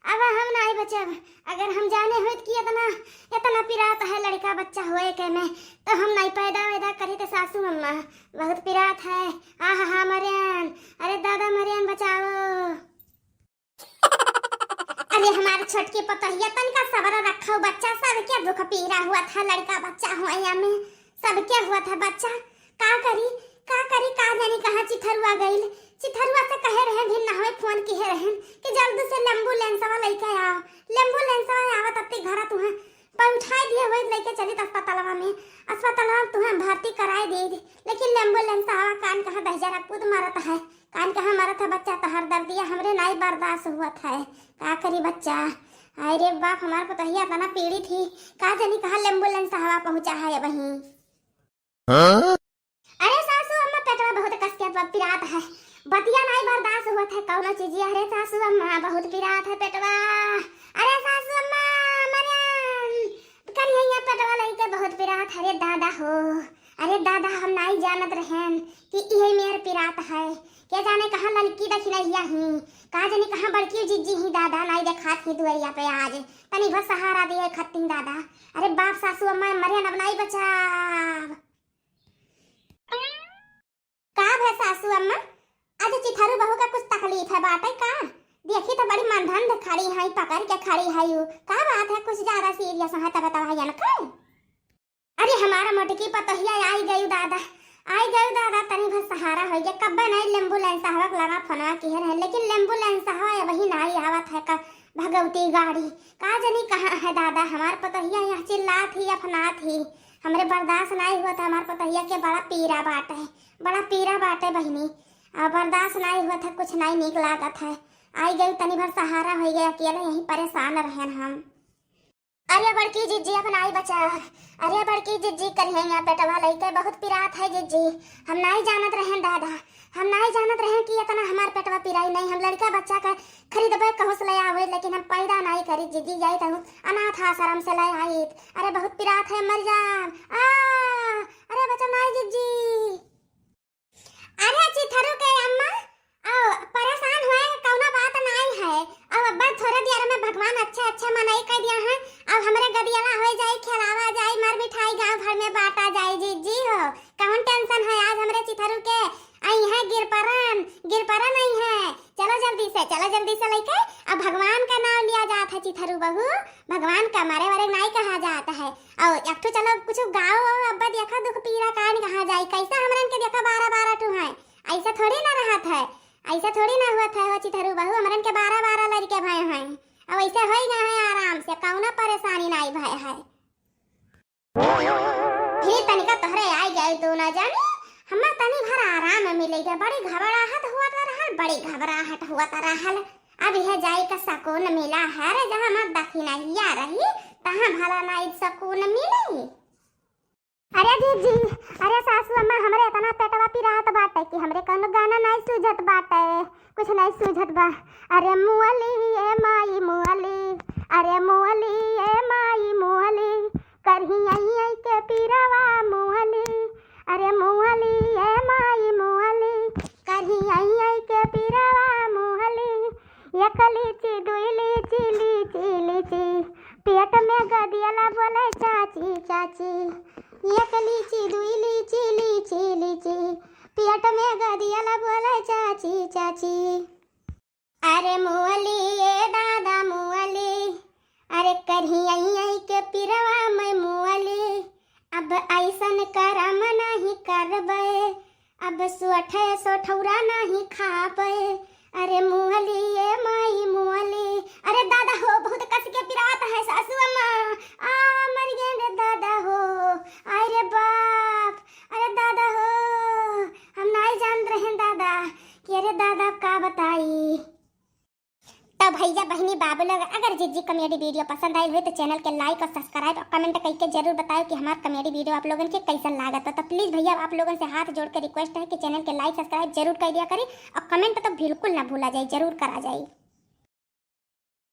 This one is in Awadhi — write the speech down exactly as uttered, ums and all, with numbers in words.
अब हम नाई बचब। अगर हम जाने होइत कि इतना, इतना पिरात है लड़का बच्चा होए के में, तो हम नाई पैदा वैदा करी तो सासू अम्मा, बहुत पिरात है। आहा हा, मरियन, अरे दादा मरियन बचाओ। अरे हमार छोटकी पतोहिया, तनिका सबर रखो बच्चा, सबके दुख पीरा हुआ था, लड़का बच्चा हुआ या में, सबके हुआ था बच्चा। का करी, का करी, का जानी कहाँ चिथरुआ गइल। चिथरुआ से कहे रहे भी ना होए, फोन किहे रहन कि जल्दी से एम्बुलेंसवा लइके आओ। एम्बुलेंसवा आवत अत्ती घरा तुहे बैठाई दिए हुए लइके चली अस्पतालवा में, अस्पतालवा में तुहे भर्ती कराई दे। लेकिन एम्बुलेंसवा कान कहाँ दहिजरा कूद मारत है, कान कहाँ मारत है बच्चा, तहार दर्दिया हमरे नाई बर्दाश्त हुआ था। का करी बच्चा, अरे बाप, हमार पतोहिया इतना पीड़ित ही, का जानी कहाँ एम्बुलेंसवा पहुँचा है अबहीं। हाँ? अरे सासू अम्मा, पेटवा बहुत कस के ब-, पिरात है, बतिया नाई बर्दाश्त होत है कौनो चीजिया। अरे सासू अम्मा, बहुत पिरात है पेटवा। अरे सासू अम्मा, मरियन, करिहैया पेटवा लइके बहुत पिरात है। अरे दादा हो, अरे दादा, हम नाई जानत रहेन कि इहे मेर पिरात है। के जाने कहाँ ललकी दखिनहिया ही, का जाने कहाँ बड़की जिज्जी ही दादा, नाई देखात ही दुआरिया पे आज। तनी भर सहारा दिए खत्ती दादा। अरे बाप सासू अम्मा, मरियन अब नाई बचाब। का भे सासू अम्मा, आज चिथरू बहू का कुछ तकलीफ है बाटे का? देखी तो बड़ी मनधंध खड़ी है, पकड़ के खड़ी है यू। का बात है, कुछ ज्यादा सीरियस है तब बतावा यनका? अरे हमारा मोटकी पतोहिया आई गई दादा, आई गई दादा, तनी भर सहारा हो गया। कब्बे नहीं एम्बुलेंसवा के लगा फोनवा किहे रहे, लेकिन एम्बुलेंसवा अबहीं नाई आवत है का भगवती गाड़ी। का जानी कहाँ है दादा, हमार पतोहिया यहाँ चिल्लात ही, अफनात ही। हमरे बर्दाश्त नाई हुआ था, हमार पतोहिया के बड़ा पीरा बाटे, बड़ा पीरा बाटे बहिनी। आ बर्दाश्त नाई हुआ था, कुछ नाई नीक लागत है। आई गई तनी भर सहारा हो गया, अकेले यहीं परेशान रहेन हम। अरे बड़की जिज्जी, अब नाई बचा। अरे बड़की जिज्जी, करिहैया पेटवा लइके बहुत पिरात है जिज्जी। हम नाई जानत रहेन दादा, हम नाई जानत रहेन कि इतना हमार पेटवा पिराई नहीं। हम लड़का बच्चा का खरीदबे कहूँ से ले आवे, लेकिन हम पैदा नाई करी जिज्जी, जाई तो अनाथ आश्रम से ले आई। अरे बहुत पिरात है, मर जाब। आ, अरे बचा नाई जिज्जी। अरे चिथरू के अम्मा, आओ, परेशान होए के कौनो बात नाई है। अब अब्बा थोड़े देर में भगवान अच्छे अच्छे मनई कर दिया है। अब हमरे गदियाला हो जाई, खिलावा जाई, मार मिठाई गांव भर में बांटा जाई। जिज्जी हो, कौन टेंशन है आज हमरे चिथरू के? आई है गिरपरन, गिरपरन आई है। चलो जल्दी से, चलो जल्दी से लइके। अब भगवान का नाम लिया जात है चिथरू बहू, भगवान का मारे वारे नाई कहा जात है। और एक ठो चलो कुछ गाओ, अब्बा देखा दुख पीरा कान कहाँ जाई, कैसा हमरन के देखा बारह बारह ठो हैं, ऐसा थोड़ी ना रहत है, ऐसा थोड़ी ना हुआ था। वो चिथरू बहू, हमरन के बारह बारह लड़के भाई हैं, अब ऐसे होई ना है आराम से, कौनो परेशानी नाई भय है। फिर तनिका तोहरे आई गए दोनों जानी, हमें तनी भर आराम मिले गए। बड़ी घबराहट हुआ रहल, बड़ी घबराहट हुआ रहल। अब यह जाई का सुकून मिला है रे, जहाँ हमार दखिनहिया रही, तहाँ भला नाई सुकून मिली। अरे जिज्जी, अरे सासू अम्मा, हमरे इतना पेटवा पिरात बाटे कि हमरे कौनो गाना नाई सूझत बाटे, कुछ नाई सूझत बा। अरे मुअली ए माई मुअली, अरे मुअली ए माई मुअली, करही आई आई के पिरवा मुअली। अरे मुअली ए माई मुअली, करही आई आई के पिरवा मुअली। एक लीची, दुई लीची, लीची, लीची, पेट में गदियला बोले चाची, चाची। एक लीची, दुई लीची, लीची, लीची, पेट में गदियला बोले चाची, चाची। अरे मुअली ए दादा मुअली, अरे करही आई आई के पिरवा मैं मुअली। अब ऐसन करम नहीं करबे, अब सोठे सोठौरा नहीं खाबे। अरे मुअली ए माई मुअली, अरे दादा हो बहुत कस के पिरात है सासू अम्मा, आ मर गए रे दादा हो, आय रे बाप, अरे दादा हो, हम नाई जान रहे दादा कि अरे दादा का बताई। तो भैया बहनी बाबू लोग, अगर जिज्जी comedy video पसंद आइल होई तो channel के like और subscribe और comment करके जरूर बताओ कि हमार comedy video आप लोगन के कैसन लागत बा। तो please भैया आप लोगन से हाथ जोड़ के request है कि channel के like subscribe जरूर कर दिया करी और comment तो बिल्कुल ना भूला जाए, जरूर करा जाए।